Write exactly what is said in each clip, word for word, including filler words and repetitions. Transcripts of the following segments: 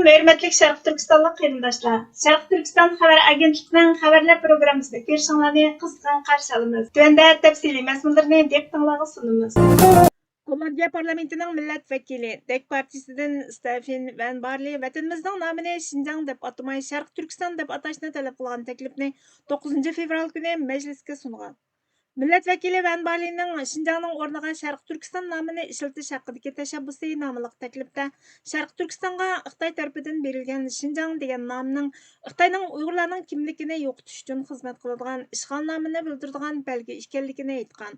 ھۆرمەتلىك شەرقىي تۈركىستانلىق قېرىنداشلار، شەرقىي تۈركىستان خەۋەر ئاگېنتلىقىنىڭ خەۋەرلەر پروگراممىسىنى كۆرۈشۈڭلارنى قىزغىن قارشى ئالىمىز. تۆۋەندە تەپسىلىي مەزمۇنلىرىنى دىققىتىڭلارغا سۇنىمىز. گوللاندىيە پارلامېنتىنىڭ مىللەت ۋەكىلى، دېك پارتىيىسىدىن ستېفېن ۋەن بارلى ۋەتىنىمىزنىڭ نامىنى شىنجاڭ دەپ ئاتىماي، شەرقىي تۈركىستان دەپ ئاتاشنى تەلەپ قىلغان تەكلىپنى توققۇزىنچى فېۋرال كۈنى مەجلىسكە سۇنغان. مىللەت ۋەكىلى ۋەن بارلىنىڭ شىنجاڭنىڭ ئورنىغا شەرقىي تۈركىستان نامىنى ئىشلىتىش ھەققىدىكى تەشەببۇسى ناملىق تەكلىپتە شەرقىي تۈركىستانغا خىتاي تەرىپىدىن بېرىلگەن شىنجاڭ دېگەن نامنىڭ خىتاينىڭ ئۇيغۇرلارنىڭ كىملىكىنى يوقىتىش ئۈچۈن خىزمەت قىلىدىغان ئىشغالنامىنى بىلدۈرىدىغان بەلگە ئىكەنلىكىنى ئېيتقان.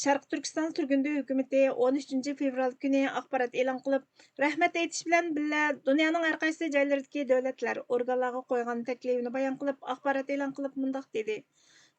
شەرقىي تۈركىستان سۈرگۈندە ھۆكۈمىتى ئون ئۈچىنچى فېۋرال كۈنى ئاخبارات ئېلان قىلىپ، رەھمەت ئېيتىش بىلەن بىللە، دۇنيانىڭ ھەر قايسى جايلىرىدىكى دۆلەتلەر، ئورگانلارغا قويغان تەكلىپىنى بايان قىلىپ، ئاخبارات ئېلان قىلىپ مۇنداق دېدى: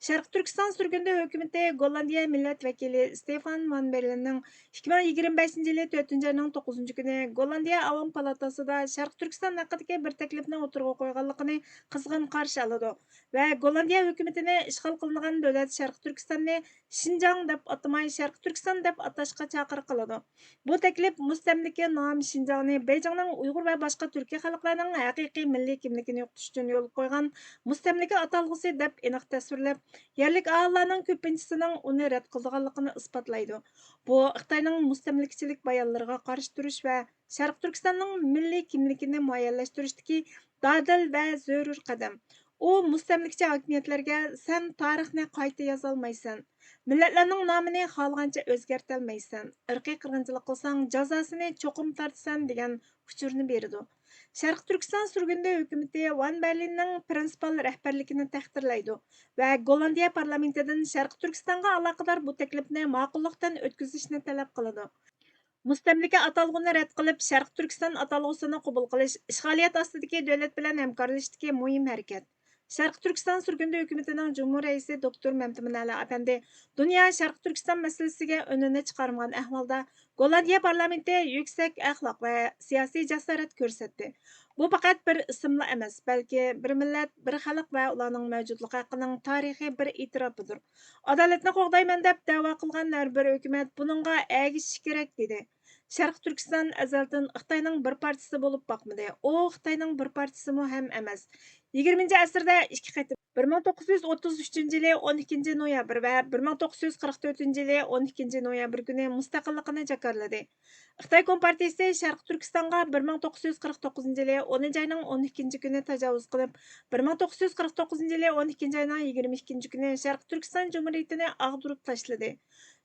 شەرقىي تۈركىستان سۈرگۈندە ھۆكۈمىتى گوللاندىيە مىللەت ۋەكىلى ستېفان ۋان بېرلىننىڭ ئىككى مىڭ يىگىرمە بەشىنچى يىلى تۆتىنچى ئاينىڭ توققۇزىنچى كۈنى گوللاندىيە ئاۋام پالاتاسىدا شەرقىي تۈركىستان ھەققىدىكى بىر تەكلىپنى ئوتتۇرىغا قويغانلىقىنى قىزغىن قارشى ئالىدۇ ۋە گوللاندىيە ھۆكۈمىتىنى ئىشغال قىلىنغان دۆلەت شەرقىي تۈركىستاننى شىنجاڭ دەپ ئاتىماي، شەرقىي تۈركىستان دەپ ئاتاشقا چاقىرىق قىلىدۇ. بۇ تەكلىپ مۇستەملىكە نام شىنجاڭنى بېيجىڭنىڭ ئۇيغۇر ۋە باشقا تۈركىي خەلقلەرنىڭ ھەقىقىي مىللىي كىملىكىنى يوقىتىش ئۈچۈن يولغا قويغان مۇستەملىكە ئاتالغۇسى دەپ ئېنىق تەسۋىرلەپ، يەرلىك ئاھالىلەرنىڭ كۆپىنچىسىنىڭ ئۇنى رەت قىلىدىغانلىقىنى ئىسپاتلايدۇ. بۇ خىتاينىڭ مۇستەملىكىچىلىك بايانلىرىغا قارشى تۇرۇش ۋە شەرقىي تۈركىستاننىڭ مىللىي كىملىكىنى مۇئەييەنلەشتۈرۈشتىكى دادىل ۋە زۆرۈر قەدەم. ئۇ مۇستەملىكىچى ھاكىمىيەتلەرگە، سەن تارىخنى قايتا يازالمايسەن، مىللەتلەرنىڭ نامىنى خالىغانچە ئۆزگەرتەلمەيسەن، ئىرقىي قىرغىنچىلىق قىلساڭ، جازاسىنى چوقۇم تارتىسەن، دېگەن ئۇچۇرنى بېرىدۇ. شەرقىي تۈركىستان سۈرگۈندە ھۆكۈمىتى ۋان بەرلىننىڭ پرىنسىپال رەھبەرلىكىنى تەھقىرلەيدۇ ۋە گوللاندىيە پارلامېنتىدىن شەرقىي تۈركىستانغا ئالاقىدار بۇ تەكلىپنى ماقۇللۇقتىن ئۆتكۈزۈشنى تەلەپ قىلىدۇ. مۇستەملىكە ئاتالغۇنى رەت قىلىپ، شەرقىي تۈركىستان ئاتالغۇسىنى قوبۇل قىلىش ئىشغالىيەت ئاستىدىكى دۆلەت بىلەن ھەمكارلىشىشتىكى مۇھىم ھەرىكەت. شەرقىي تۈركىستان سۈرگۈندە ھۆكۈمىتىنىڭ جۇمھۇر رەئىسى دوكتور مەمتىمىن ئەلا ئەپەندى دۇنيا شەرقىي تۈركىستان مەسىلىسىگە ئۈنىنى چىقارمىغان ئەھۋالدا، گوللاندىيە پارلامېنتى يۈكسەك ئەخلاق ۋە سىياسىي جاسارەت كۆرسەتتى. بۇ پەقەت بىر ئىسىملا ئەمەس، بەلكى بىر مىللەت، بىر خەلق ۋە ئۇلارنىڭ مەۋجۇتلۇقى ھەققىنىڭ تارىخىي بىر ئېتىراپىدۇر. ئادالەتنى قوغدايمەن دەپ دەۋا قىلغان ھەر بىر ھۆكۈمەت بۇنىڭغا ئەگىشىشى كېرەك، دېدى. شەرقىي تۈركىستان ئەزەلدىن خىتاينىڭ بىر پارچىسى بولۇپ باقمىدى. ئۇ خىتاينىڭ بىر پارچىسىمۇ ھەم ئەمەس. يىگىرمىنچى ئەسىردە ئىككى قېتىم، بىر مىڭ توققۇز يۈز ئوتتۇز ئۈچىنچى يىلى ئون ئىككىنچى نويابىر ۋە بىر مىڭ توققۇز يۈز قىرىق تۆتىنچى يىلى ئون ئىككىنچى نويابىر كۈنى مۇستەقىللىقىنى جاكارلىدى. خىتاي كومپارتىيىسى شەرقىي تۈركىستانغا بىر مىڭ توققۇز يۈز قىرىق توققۇزىنچى يىلى ئونىنچى ئاينىڭ ئون ئىككىنچى كۈنى تاجاۋۇز قىلىپ، بىر مىڭ توققۇز يۈز قىرىق توققۇزىنچى يىلى ئون ئىككىنچى ئاينىڭ يىگىرمە ئىككىنچى كۈنى شەرقىي تۈركىستان جۇمھۇرىيىتىنى ئاغدۇرۇپ تاشلىدى.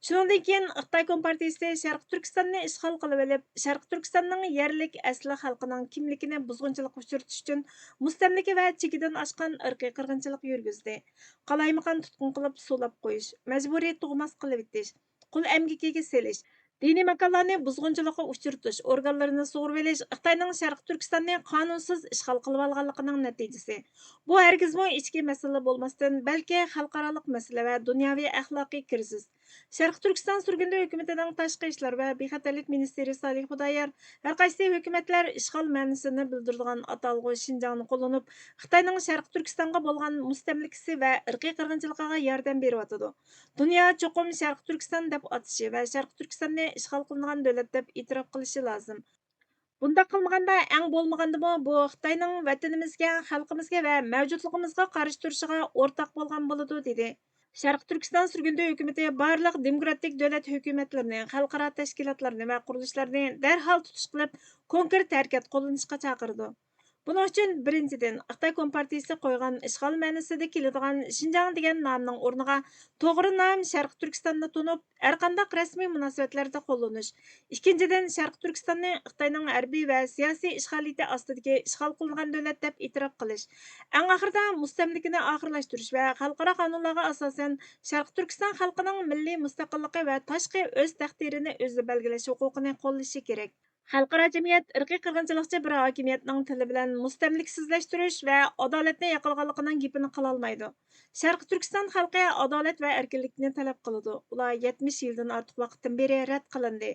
شۇنىڭدىن كېيىن خىتاي كومپارتىيىسى شەرقىي تۈركىستاننى ئىشغال قىلىۋېلىپ، شەرقىي تۈركىستاننىڭ يەرلىك ئەسلى خەلقىنىڭ كىملىكىنى بۇزغۇنچىلىققا ئۇچرىتىش ئۈچۈن مۇستەملىكە ۋە چېكىدىن ئاشقان ئىرقىي قىرغىنچىلىق يۈرگۈزدى. قالايمىقان تۇتقۇن قىلىپ سولاپ قويۇش، مەجبۇرىي تۇغماس قىلىۋېتىش، قۇل ئەمگىكىگە سېلىش، دىنىي ماكانلارنى بۇزغۇنچىلىققا ئۇچرىتىش، ئورگانلىرىنى سۇغۇرۇۋېلىش خىتاينىڭ شەرقىي تۈركىستاننى قانۇنسىز ئىشغال قىلىۋالغانلىقىنىڭ نەتىجىسى. بۇ ھەرگىزمۇ ئىچكى مەسىلىلا بولماستىن، بەلكى خەلقئارالىق مەسىلە ۋە دۇنياۋى ئەخلاقىي كىرىزىس. شەرقىي تۈركىستان سۈرگۈندە ھۆكۈمىتىنىڭ تاشقى ئىشلار ۋە بىخەتەرلىك مىنىستىرى سالىھ خۇدايار ھەر قايسى ھۆكۈمەتلەر ئىشغال مەنىسىنى بىلدۈرىدىغان ئاتالغۇ شىنجاڭنى قوللىنىپ، خىتاينىڭ شەرقىي تۈركىستانغا بولغان مۇستەملىكىسى ۋە ئىرقىي قىرغىنچىلىقىغا ياردەم بېرىۋاتىدۇ. دۇنيا چوقۇم شەرقىي تۈركىستان دەپ ئاتىشى ۋە شەرقىي تۈركىستاننى ئىشغال قىلىنغان دۆلەت دەپ ئېتىراپ قىلىشى لازىم. بۇنداق قىلمىغاندا، ئەڭ بولمىغاندىمۇ بۇ خىتاينىڭ ۋەتىنىمىزگە، خەلقىمىزگە ۋە مەۋجۇتلۇقىمىزغا قارشى تۇرۇشىغا ئورتاق بولغان بولىدۇ، دېدى. شەرقىي تۈركىستان سۈرگۈندە ھۆكۈمىتى بارلىق دېموكراتىك دۆلەت ھۆكۈمەتلىرىنى، خەلقئارا تەشكىلاتلارنى ۋە قۇرۇلۇشلارنى دەرھال تۇتۇش قىلىپ، كونكرېت ھەرىكەت قوللىنىشقا چاقىرىدۇ. بۇنىڭ ئۈچۈن، بىرىنچىدىن، خىتاي كومپارتىيىسى قويغان ئىشغال مەنىسىدە كېلىدىغان شىنجاڭ دېگەن نامنىڭ ئورنىغا توغرا نام شەرقىي تۈركىستاننى تونۇپ، ھەرقانداق رەسمىي مۇناسىۋەتلەردە قوللىنىش. ئىككىنچىدىن، شەرقىي تۈركىستاننى خىتاينىڭ ھەربىي ۋە سىياسىي ئىشغالىيىتى ئاستىدىكى ئىشغال قىلىنغان دۆلەت دەپ ئېتىراپ قىلىش. ئەڭ ئاخىرىدا، مۇستەملىكىنى ئاخىرلاشتۇرۇش ۋە خەلقئارا قانۇنلارغا ئاساسەن، شەرقىي تۈركىستان خەلقىنىڭ مىللىي مۇستەقىللىقى ۋە تاشقى ئۆز تەقدىرىنى ئۆزى بەلگىلەش ھوقۇقىنى قوللىشى كېرەك. خەلقئارا جەمئىيەت ئىرقىي قىرغىنچىلىقچى بىر ھاكىمىيەتنىڭ تىلى بىلەن مۇستەملىكىسىزلەشتۈرۈش ۋە ئادالەتنى ياقلىغانلىقىنىڭ گېپىنى قىلالمايدۇ. شەرقىي تۈركىستان خەلقى ئادالەت ۋە ئەركىنلىكنى تەلەپ قىلىدۇ. ئۇلار يەتمىش يىلدىن ئارتۇق ۋاقىتتىن بېرى رەت قىلىندى.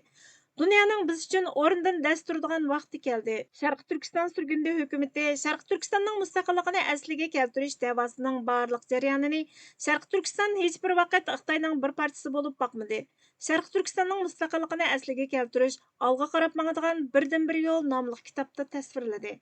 دۇنيانىڭ بىز ئۈچۈن ئورنىدىن دەس تۇرىدىغان ۋاقتى كەلدى. شەرقىي تۈركىستان سۈرگۈندە ھۆكۈمىتى شەرقىي تۈركىستاننىڭ مۇستەقىللىقىنى ئەسلىگە كەلتۈرۈش دەۋاسىنىڭ بارلىق جەريانىنى شەرقىي تۈركىستان ھېچبىر ۋاقىت خىتاينىڭ بىر پارچىسى بولۇپ باقمىدى. شەرقىي تۈركىستاننىڭ مۇستەقىللىقىنى ئەسلىگە كەلتۈرۈش ئالغا قاراپ ماڭىدىغان بىردىنبىر يول ناملىق كىتابتا تەسۋىرلىدى.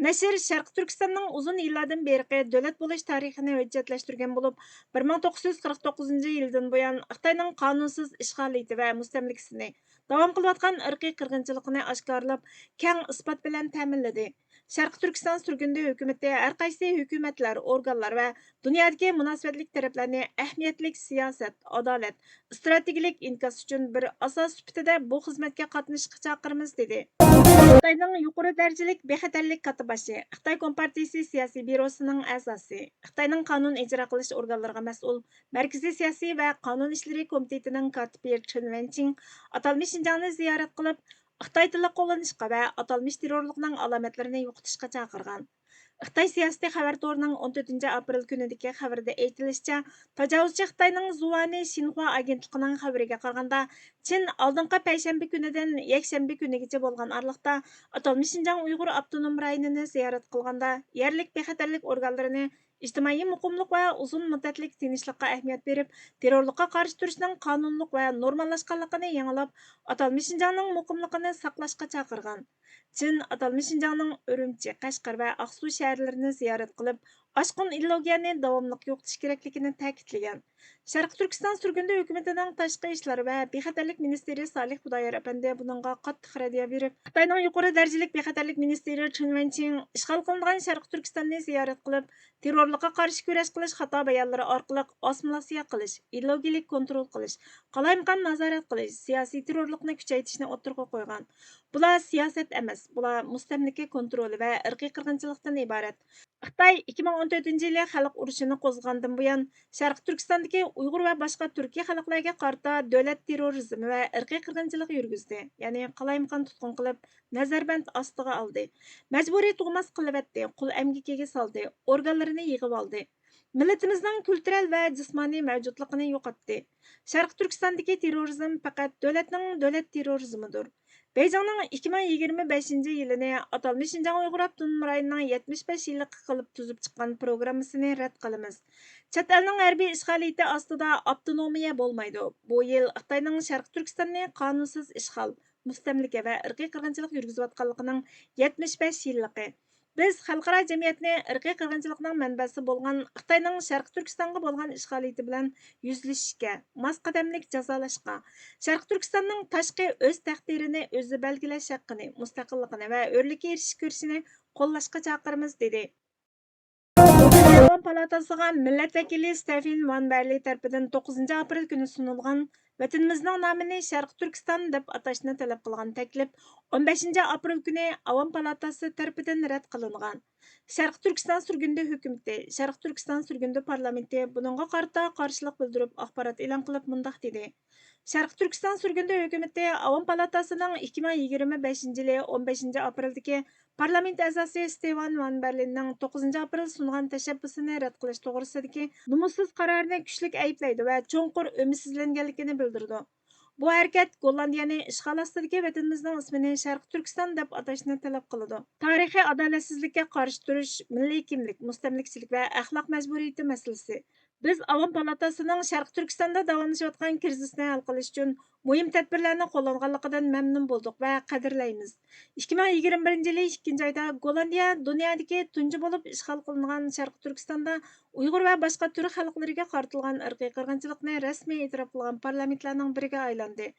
نەشر شەرقىي تۈركىستاننىڭ ئۇزۇن يىللاردىن بېرىقى دۆلەت بولۇش تارىخىنى ھۆججەتلەشتۈرگەن بولۇپ، بىر مىڭ توققۇز يۈز قىرىق توققۇزىنچى يىلدىن بۇيان خىتاينىڭ قانۇنسىز ئىشغالىيىتى ۋە مۇستەملىكىسىنى داۋام قىلىۋاتقان ئىرقىي قىرغىنچىلىقىنى ئاشكارىلاپ، كەڭ ئىسپات بىلەن تەمىنلىدى. شەرقىي تۈركىستان سۈرگۈندە ھۆكۈمىتى ھەر قايسى ھۆكۈمەتلەر، ئورگانلار ۋە دۇنيادىكى مۇناسىۋەتلىك تەرەپلەرنى ئەھمىيەتلىك سىياسەت، ئادالەت، ئىستراتېگىيەلىك ئىنكاس ئۈچۈن بىر ئاساس سۈپىتىدە بۇ خىزمەتكە قاتنىشىشقا چاقىرىمىز، دېدى. خىتاينىڭ يۇقىرى دەرىجىلىك بىخەتەرلىك كاتتىباشى، خىتاي كومپارتىيىسى سىياسىي بيۇروسىنىڭ ئەزاسى، خىتاينىڭ قانۇن ئىجرا قىلىش ئورگانلىرىغا مەسئۇل مەركىزىي سىياسىي ۋە قانۇن ئىشلىرى كومىتېتىنىڭ كاتىپى چېن ۋەنچىڭ ئاتالمىش شىنجاڭنى زىيارەت قىلىپ، خىتاي تىلى قوللىنىشقا ۋە ئاتالمىش تېررورلۇقنىڭ ئالامەتلىرىنى يوقىتىشقا چاقىرغان. خىتاي سىياسىتى خەۋەر تورىنىڭ ئون تۆتىنچى ئاپرېل كۈنىدىكى خەۋىرىدە ئېيتىلىشىچە، تاجاۋۇزچى خىتاينىڭ زۇۋانى شىنخۇا ئاگېنتلىقىنىڭ خەۋىرىگە قارىغاندا، چىن ئالدىنقى پەيشەنبە كۈنىدىن يەكشەنبە كۈنىگىچە بولغان ئارىلىقتا ئاتالمىش شىنجاڭ ئۇيغۇر ئاپتونوم رايونىنى زىيارەت قىلغاندا، يەرلىك بىخەتەرلىك ئورگانلىرىنى ئىجتىمائىي مۇقىملىق ۋە ئۇزۇن مۇددەتلىك تىنچلىققا ئەھمىيەت بېرىپ، تېررورلۇققا قارشى تۇرۇشنىڭ قانۇنلۇق ۋە نورماللاشقانلىقىنى يېڭىلاپ، ئاتالمىش شىنجاڭنىڭ مۇقىملىقىنى ساقلاشقا چاقىرغان. چىن ئاتالمىش شىنجاڭنىڭ ئۈرۈمچى، قەشقەر ۋە ئاقسۇ شەھەرلىرىنى زىيارەت قىلىپ، ئاشقۇن ئىدېئولوگىيەنى داۋاملىق يوقىتىش كېرەكلىكىنى تەكىتلىگەن. شەرقىي تۈركىستان سۈرگۈندە ھۆكۈمىتىنىڭ تاشقى ئىشلار ۋە بىخەتەرلىك مىنىستىرى سالىھ خۇدايار ئەپەندى بۇنىڭغا قاتتىق رەددىيە بېرىپ، خىتاينىڭ يۇقىرى دەرىجىلىك بىخەتەرلىك مىنىستىرى چېن ۋەنچىڭ ئىشغال قىلىنغان شەرقىي تۈركىستاننى زىيارەت قىلىپ، تېررورلۇققا قارشى كۈرەش قىلىش خاتا بايانلىرى ئارقىلىق ئاسسىمىلياتسىيە قىلىش، ئىدېئولوگىيەلىك كونترول قىلىش، قالايمىقان نازارەت قىلىش، سىياسىي تېررورلۇقنى كۈچەيتىشنى ئوتتۇرىغا قويغان. بۇلار سىياسەت ئەمەس، بۇلار مۇستەملىكە كونترولى ۋە ئىرقىي قىرغىنچىلىقتىن ئىبارەت. خىتاي ئىككى مىڭ ئون تۆتىنچى يىلى خەلق ئۇرۇشىنى قوزغىغاندىن بۇيان، شەرقىي تۈركىستاندىكى ئۇيغۇر ۋە باشقا تۈركىي خەلقلەرگە قارىتا دۆلەت تېررورىزمى ۋە ئىرقىي قىرغىنچىلىق يۈرگۈزدى، يەنى قالايمىقان تۇتقۇن قىلىپ، نەزەربەند ئاستىغا ئالدى، مەجبۇرىي تۇغماس قىلىۋەتتى، قۇل ئەمگىكىگە سالدى، ئورگانلىرىنى يىغىۋالدى. مىللىتىمىزنىڭ كۈلتۈرەل ۋە جىسمانىي مەۋجۇتلۇقىنى يوقاتتى. شەرقىي تۈركىستاندىكى تېررورىزم پەقەت دۆلەتنىڭ دۆلەت تېررورىزمىدۇر. بېيجىڭنىڭ ئىككى مىڭ يىگىرمە بەشىنچى يىلىنى ئاتالمىش شىنجاڭ ئۇيغۇر ئاپتونوم رايونىنىڭ يەتمىش بەش يىللىقى قىلىپ تۈزۈپ چىققان پروگراممىسىنى رەت قىلىمىز. چەت ئەلنىڭ ھەربىي ئىشغالىيىتى ئاستىدا ئاپتونومىيە بولمايدۇ. بۇ يىل خىتاينىڭ شەرقىي تۈركىستاننى قانۇنسىز ئىشغال، مۇستەملىكە ۋە ئىرقىي قىرغىنچىلىق يۈرگۈزۈۋاتقانلىقىنىڭ يەتمىش بەش يىللىقى. بىز خەلقئارا جەمئىيەتنى ئىرقىي قىرغىنچىلىقنىڭ مەنبەسى بولغان خىتاينىڭ شەرقىي تۈركىستانغا بولغان ئىشغالىيىتى بىلەن يۈزلىشىشكە، ماس قەدەملىك جازالاشقا، شەرقىي تۈركىستاننىڭ تاشقى ئۆز تەقدىرىنى ئۆزى بەلگىلەش ھەققىنى، مۇستەقىللىقىنى ۋە ھۆرلۈككە ئېرىشىش كۈرىشىنى قوللاشقا چاقىرىمىز، دېدى. ئاۋام پالاتاسىغا مىللەت ۋەكىلى ستېفېن ۋان بەرلى تەرىپىدىن توققۇزىنچى ئاپرېل كۈنى سۇنۇلغان ۋەتىنىمىزنىڭ نامىنى شەرقىي تۈركىستان دەپ ئاتاشنى تەلەپ قىلغان تەكلىپ ئون بەشىنچى ئاپرېل كۈنى ئاۋام پالاتاسى تەرىپىدىن رەت قىلىنغان. شەرقىي تۈركىستان سۈرگۈندە ھۆكۈمىتى، شەرقىي تۈركىستان سۈرگۈندە پارلامېنتى بۇنىڭغا قارىتا قارشىلىق بىلدۈرۈپ، ئاخبارات ئېلان قىلىپ مۇنداق دېدى: شەرقىي تۈركىستان سۈرگۈندە ھۆكۈمىتى ئاۋام پالاتاسىنىڭ ئىككى مىڭ يىگىرمە بەشىنچى يىلى ئون بەشىنچى ئاپرېلدىكى پارلامېنت ئەزاسى ستېۋان ۋان بەرلىننىڭ توققۇزىنچى ئاپرېل سۇنغان تەشەببۇسىنى رەت قىلىش توغرىسىدىكى نومۇسسىز قارارىنى كۈچلۈك ئەيىبلەيدۇ ۋە چوڭقۇر ئۈمىدسىزلەنگەنلىكىنى بىلدۈرىدۇ. بۇ ھەرىكەت گوللاندىيەنى ئىشغال ئاستىدىكى ۋەتىنىمىزنىڭ ئىسمىنى شەرقىي تۈركىستان دەپ ئاتاشنى تەلەپ قىلىدۇ. تارىخىي ئادالەتسىزلىككە قارشى تۇرۇش، مىللىي كىملىك، مۇستەملىكىچىلىك ۋە ئەخلاق مەجبۇرىيىتى مەسىلىسى. بىز ئاۋام پالاتاسىنىڭ شەرقىي تۈركىستاندا داۋاملىشىۋاتقان كىرىزىسنى ھەل قىلىش ئۈچۈن مۇھىم تەدبىرلەرنى قوللانغانلىقىدىن مەمنۇن بولدۇق ۋە قەدىرلەيمىز. ئىككى مىڭ يىگىرمە بىرىنچى يىلى ئىككىنچى ئايدا گوللاندىيە دۇنيادىكى تۇنجى بولۇپ ئىشغال قىلىنغان شەرقىي تۈركىستاندا ئۇيغۇر ۋە باشقا تۈرك خەلقلىرىگە قارىتىلغان ئىرقىي قىرغىنچىلىقنى رەسمىي ئېتىراپ قىلغان پارلامېنتلارنىڭ بىرىگە ئايلاندى.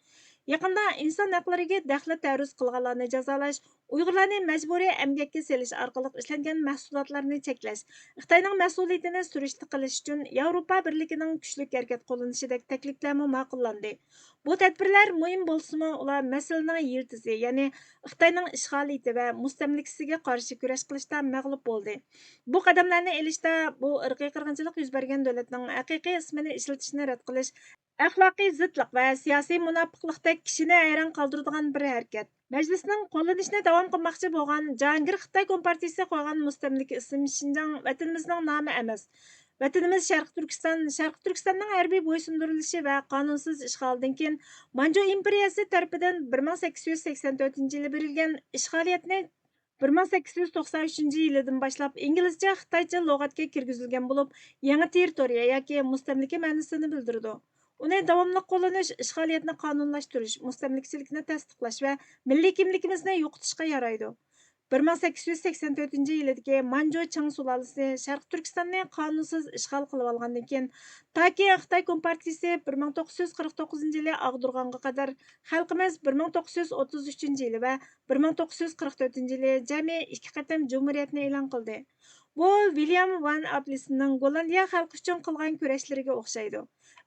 يېقىندا ئىنسان ھەقلىرىگە دەخلى تەرۇز قىلغانلارنى جازالاش، ئۇيغۇرلارنى مەجبۇرىي ئەمگەككە سېلىش ئارقىلىق ئىشلەنگەن مەھسۇلاتلارنى چەكلەش، خىتاينىڭ مەسئۇلىيىتىنى سۈرۈشتە قىلىش ئۈچۈن ياۋروپا بىرلىكىنىڭ كۈچلۈك ھەرىكەت قوللىنىشىدەك تەكلىپلەرمۇ ماقۇللاندى. بۇ تەدبىرلەر مۇھىم بولسىمۇ، ئۇلار مەسىلىنىڭ يىلتىزى، يەنى خىتاينىڭ ئىشغالىيىتى ۋە مۇستەملىكىسىگە قارشى كۈرەش قىلىشتا مەغلۇپ بولدى. بۇ قەدەملەرنى ئېلىشتا بۇ ئىرقىي قىرغىنچىلىق يۈز بەرگەن دۆلەتنىڭ ھەقىقىي ئىسمىنى ئىشلىتىشنى رەت قىلىش، ئەخلاقىي زىتلىق ۋە سىياسىي مۇناپىقلىقتەك كىشىنى ھەيران قالدۇرىدىغان بىر ھەرىكەت. مەجلىسنىڭ قوللىنىشنى داۋام قىلماقچى بولغان جاھانگىر خىتاي كومپارتىيىسى قويغان مۇستەملىكە ئىسىم شىنجاڭ ۋەتىنىمىزنىڭ نامى ئەمەس، ۋەتىنىمىز شەرقىي تۈركىستان، شەرقىي تۈركىستاننىڭ ھەربىي بويسۇندۇرۇلۇشى ۋە قانۇنسىز ئىشغالىدىن كېيىن، مانجۇ ئىمپېرىيەسى تەرىپىدىن بىر مىڭ سەككىز يۈز سەكسەن تۆتىنچى يىلى بېرىلگەن ئىشغالىيەتنى بىر مىڭ سەككىز يۈز توقسان ئۈچىنچى يىلىدىن باشلاپ ئىنگلىزچە، خىتايچە لۇغەتكە كىرگۈزۈلگەن بولۇپ، يېڭى تېررىتورىيە ياكى مۇستەملىكە مەنىسىنى بىلدۈرىدۇ. ئۇنى داۋاملىق قوللىنىش ئىشغالىيەتنى قانۇنلاشتۇرۇش، مۇستەملىكىچىلىكنى تەستىقلاش ۋە مىللىي كىملىكىمىزنى يوقىتىشقا يارايدۇ. بىر مىڭ سەككىز يۈز سەكسەن تۆتىنچى يىلىدىكى مانجۇ چىڭ سۇلالىسى شەرقىي تۈركىستاننى قانۇنسىز ئىشغال قىلىۋالغاندىن كېيىن، تاكى خىتاي كومپارتىيىسى بىر مىڭ توققۇز يۈز قىرىق توققۇزىنچى يىلى ئاغدۇرغانغا قەدەر، خەلقىمىز بىر مىڭ توققۇز يۈز ئوتتۇز ئۈچىنچى يىلى ۋە بىر مىڭ توققۇز يۈز قىرىق تۆتىنچى يىلى جەمئىي ئىككى قېتىم جۇمھۇرىيەتنى ئېلان قىلدى. بۇ ۋىليام ۋان ئاپلىسنىڭ گوللاندىيە خەلقى ئۈچۈن قىلغان كۈرەشلىرىگە ئوخشايدۇ.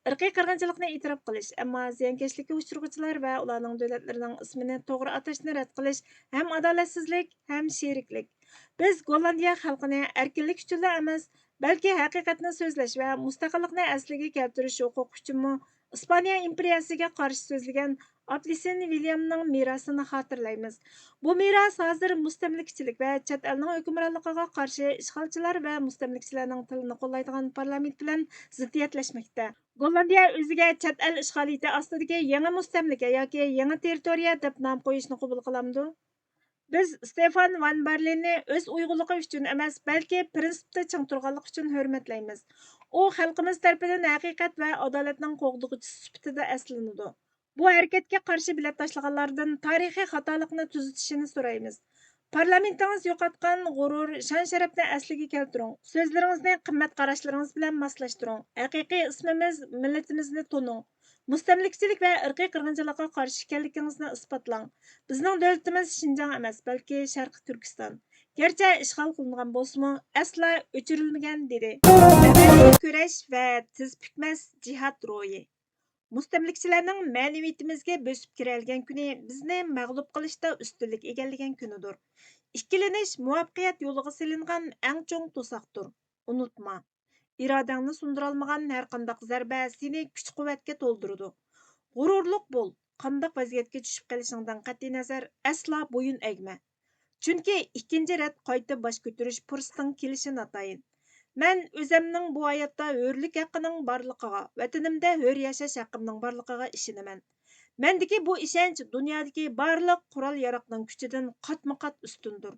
ئىرقىي قىرغىنچىلىقنى ئېتىراپ قىلىش، ئەمما زىيانكەشلىككە ئۇچرىغۇچىلار ۋە ئۇلارنىڭ دۆلەتلىرىنىڭ ئىسمىنى توغرا ئاتاشنى رەت قىلىش ھەم ئادالەتسىزلىك ھەم شېرىكلىك. بىز گوللاندىيە خەلقىنى ئەركىنلىك ئۈچۈنلا ئەمەس، بەلكى ھەقىقەتنى سۆزلەش ۋە مۇستەقىللىقنى ئەسلىگە كەلتۈرۈش ھوقۇقى ئۈچۈنمۇ ئىسپانىيە ئىمپېرىيەسىگە قارشى سۆزلىگەن ئاپلىسىن ۋىليامنىڭ مىراسىنى خاتىرىلەيمىز. بۇ مىراس ھازىر مۇستەملىكىچىلىك ۋە چەت ئەلنىڭ ھۆكۈمرانلىقىغا قارشى ئىشغالچىلار ۋە مۇستەملىكىچىلەرنىڭ تىلىنى قوللايدىغان پارلامېنت بىلەن زىددىيەتلەشمەكتە. گوللاندىيە ئۆزىگە چەت ئەل ئىشغالىيىتى ئاستىدىكى يېڭى مۇستەملىكە ياكى يېڭى تېررىتورىيە دەپ نام قويۇشنى قوبۇل قىلامدۇ؟ بىز ستېفان ۋان بارلىننى ئۆز ئۇيغۇنلۇقى ئۈچۈن ئەمەس، بەلكى پىرىنسىپتا چىڭ تۇرغانلىقى ئۈچۈن ھۆرمەتلەيمىز. ئۇ خەلقىمىز تەرىپىدىن ھەقىقەت ۋە ئادالەتنىڭ قوغدىغۇچىسى سۈپىتىدە ئەسلىنىدۇ. بۇ ھەرىكەتكە قارشى بېلەت تاشلىغانلاردىن تارىخىي خاتالىقنى تۈزىتىشىنى سورايمىز. پارلامېنتىڭىز يوقاتقان غۇرۇر، شان-شەرەپنى ئەسلىگە كەلتۈرۈڭ. سۆزلىرىڭىزنى قىممەت قاراشلىرىڭىز بىلەن ماسلاشتۇرۇڭ. ھەقىقىي ئىسمىمىز، مىللىتىمىزنى تونۇڭ. مۇستەملىكىچىلىك ۋە ئىرقىي قىرغىنچىلىققا قارشى ئىكەنلىكىڭىزنى ئىسپاتلاڭ. بىزنىڭ دۆلىتىمىز شىنجاڭ ئەمەس، بەلكى شەرقىي تۈركىستان. گەرچە ئىشغال قىلىنغان بولسىمۇ، ئەسلا ئۆچۈرۈلمىگەن، دېدى. مەدەنىي كۈرەش ۋە تىز پۈكمەس جىھاد روھى. مۇستەملىكىچىلەرنىڭ مەنىۋىيىتىمىزگە بۆسۈپ كىرەلىگەن كۈنى بىزنى مەغلۇپ قىلىشتا ئۈستۈنلۈك ئىگىلىگەن كۈنىدۇر. ئىككىلىنىش مۇۋەپپەقىيەت يولىغا سېلىنغان ئەڭ چوڭ توساقتۇر. ئۇنتۇما، ئىرادەڭنى سۇندۇرالمىغان ھەرقانداق زەربە سېنى كۈچ-قۇۋۋەتكە تولدۇرىدۇ. غۇرۇرلۇق بول، قانداق ۋەزىيەتكە چۈشۈپ قېلىشىڭدىن قەتئىينەزەر، ئەسلا بويۇن ئەگمە. چۈنكى ئىككىنچى رەت قايتا باش كۆتۈرۈش پۇرسىتىڭ كېلىشى ناتايىن. مەن ئۆزەمنىڭ بۇ ھاياتتا ھۆرلۈك ھەققىنىڭ بارلىقىغا، ۋەتىنىمدە ھۆر ياشاش ھەققىمنىڭ بارلىقىغا ئىشىنىمەن. مەندىكى بۇ ئىشەنچ دۇنيادىكى بارلىق قورال-ياراغنىڭ كۈچىدىن قاتمۇ-قات ئۈستۈندۇر.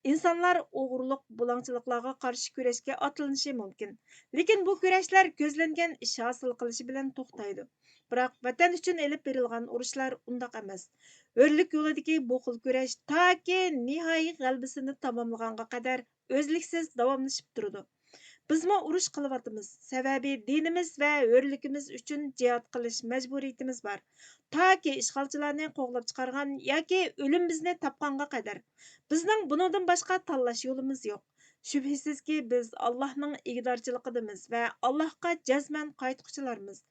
ئىنسانلار ئوغرىلىق، بۇلاڭچىلىقلارغا قارشى كۈرەشكە ئاتلىنىشى مۇمكىن. لېكىن بۇ كۈرەشلەر كۆزلەنگەن ئىش ھاسىل قىلىشى بىلەن توختايدۇ. بىراق ۋەتەن ئۈچۈن ئېلىپ بېرىلغان ئۇرۇشلار ئۇنداق ئەمەس. ھۆرلۈك يولىدىكى بۇ خىل كۈرەش تاكى نىھائىي غەلىبىسىنى تاماملىغانغا قەدەر ئۈزلۈكسىز داۋاملىشىپ تۇرىدۇ. بىزمۇ ئۇرۇش قىلىۋاتىمىز، سەۋەبى دىنىمىز ۋە ھۆرلۈكىمىز ئۈچۈن جىھاد قىلىش مەجبۇرىيىتىمىز بار. تاكى ئىشغالچىلارنى قوغلاپ چىقارغان ياكى ئۆلۈم بىزنى تاپقانغا قەدەر. بىزنىڭ بۇنىڭدىن باشقا تاللاش يولىمىز يوق. شۈبھىسىزكى، بىز ئاللاھنىڭ ئىگىدارچىلىقىدىمىز ۋە ئاللاھقا جەزمەن قايتقۇچىلاردىمىز.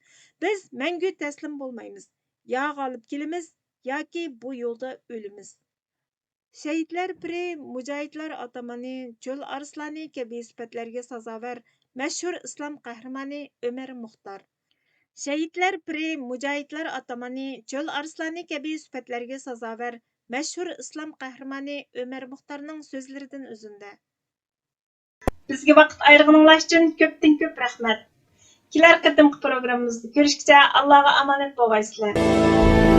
بىز مەڭگۈ تەسلىم بولمايمىز. يا غالىب كېلىمىز، ياكى بۇ يولدا ئۆلىمىز. شەھىدلەر پىرى، مۇجاھىدلار ئاتامىنى، چۆل ئارسلانى كەبى سۈپەتلەرگە سازاۋەر مەشھۇر ئىسلام قەھرىمانى ئۆمەر مۇختار. شەھىدلەر پىرى، مۇجاھىدلار ئاتامىنى، چۆل ئارسلانى كەبى سۈپەتلەرگە سازاۋەر مەشھۇر ئىسلام قەھرىمانى ئۆمەر مۇختارنىڭ سۆزلىرىدىن ئۈزۈندە. بىزگە ۋاقىت ئايرىغىنىڭلار ئۈچۈن كۆپتىن كۆپ رەھمەت. كېلەر قېتىمقى پروگراممىمىزدا كۆرۈشكىچە ئاللاغا ئامانەت بولغايسىلەر.